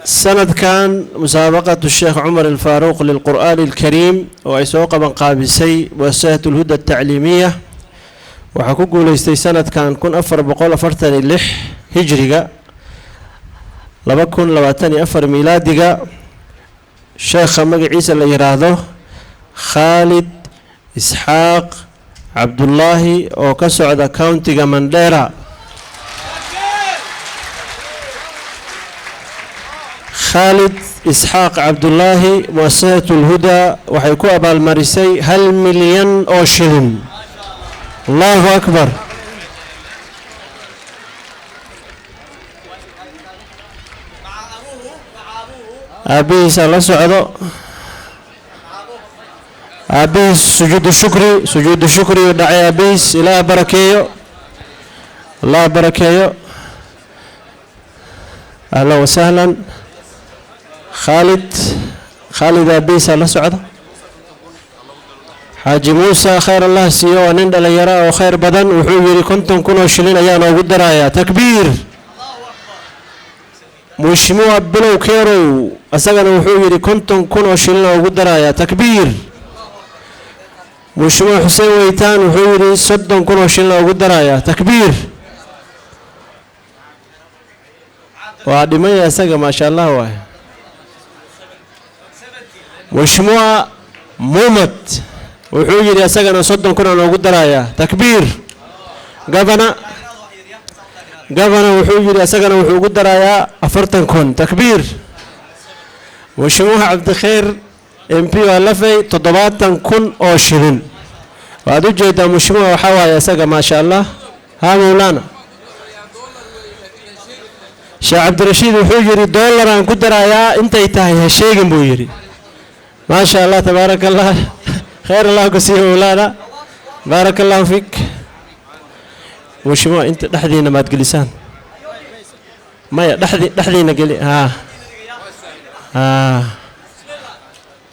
Sanadkan musaabaqatu Sheekh Cumar Alfaaruuq lilqur'aani alkariim oo ay soo qaban qaabisay muasasat Alhuda atacliimiya, waxaa ku guuleystay sanadkan 1446 hijriga, 2024 miilaadiga, sheekha magaciisa la yiraahdo Khaalid Isxaaq Cabdullaahi oo ka socda countiga Mandheera. Khaalid Isxaaq Cabdullaahi, muasasat Lhuda waxay ku abaalmarisay 1 milyan oo shilin. Allahu akbar! Aabbihiisa la socdo, aabbihiis sujuudu shukri, sujuudu shukri u dhacay aabbihiis. Ilaah barakeeyo, Allah barakeeyo. Ahlan wasahlan, Khaalid. Khaalid aabbihiisa la socdo, Xaaji Muuse, khayr Allah siiyo, waa nin dhalinyaro oo khayr badan. Wuxuu yidhi 50,000 oo shilin ayaa noogu darayaa. Takbiir! Mushimiwa Bilow Kerow isagana wuxuu yidhi 50,000 oo shilin oo ugu darayaa. Takbiir! Mushimiwa Xuseen Weytaan wuxuu yidhi 30,000 oo shilin oo ugu darayaa. Takbiir! Waa dhimanya isaga, maasha Allah waay. Mushimiwa Mumad wuxuu yidhi isagana 30,000 aan ugu darayaa. Takbiir! Gabana wuxuu yidhi isagana wuxuu ugu darayaa 40,000. Takbiir! Mushimuha Cabdikhayr MP waa lafay, 70,000 oo shilin. Waad u jeedaa, mushimuha waxaa waaye isaga, maasha Allah. Haa mawlaana Sheekh Cabdirashiid wuxuu yidhi dollar aan ku darayaa, intay tahay ha sheegin buu yidhi. Maasha Allah, tabaaraka Allah, khayr Allah ku siiyo mawlaana, baaraka Allahu fiik. Mushimuha, inta dhexdiina maad gelisaan? Maya, dhexdiina geli. Haa haa,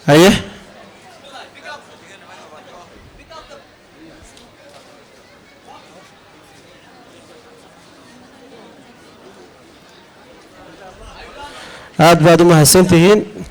haye. Aad baad u mahadsantihiin.